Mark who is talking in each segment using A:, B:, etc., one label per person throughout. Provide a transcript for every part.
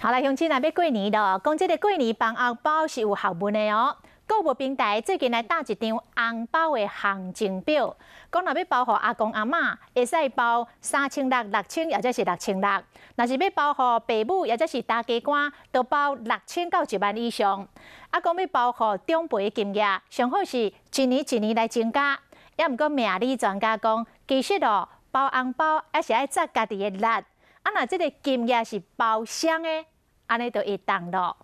A: 好來，鄉親若欲過年囉，講這个過年包紅包是有學問的哦。購物平台最近來貼一張紅包的行情表，講若欲包予阿公阿嬤，會使包3600、6000，抑者是6600；若是欲包予爸母，抑者是大家官，就包6000到1萬以上。啊，講欲包予長輩的金額，上好是一年一年來增加。抑毋過命理專家講，其實哦，包紅包猶是愛紮家己的力。啊，若這个金額是包雙的，按呢就會當囉。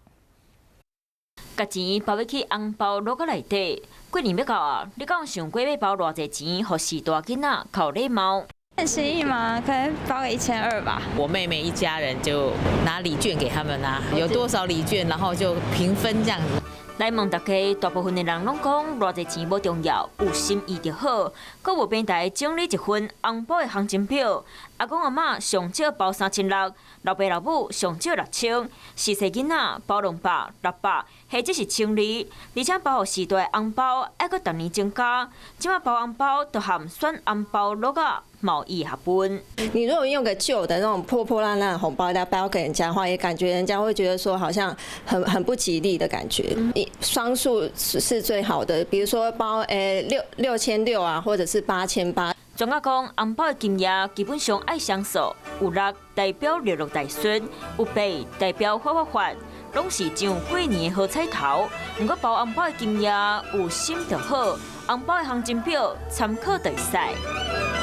B: 共錢包欲去紅包橐仔內底，過年欲到啊！你敢有想過欲包偌濟錢，予序大囡仔較有禮貌？
C: 心意嗎？可能包個1200吧。
D: 我妹妹一家人就拿禮券給他們啦，有多少禮券，然後就平分這樣子。
B: 來問大家，大部分的人攏講偌濟錢無重要，有心意就好。購物平台整理一份紅包的行情表，阿公阿嬤上少包3600，老爸老母上少6000，序細囡仔包200、600，或者是1200，而且包予序大的紅包愛閣逐年增加。這擺包紅包就含選紅包橐仔嘛有學問。
E: 你如果用個舊的那種破破爛爛的紅包來包給人家的話，也感覺人家會覺得說好像很不吉利的感覺。雙數是最好的，比如說包6600啊，或者是8800。
B: 專家講，紅包的金額基本上愛雙數，有六代表六六大順，有八代表發發發，攏是上過年的好彩頭。毋過包紅包的金額有心就好，紅包的行情表參考就會使。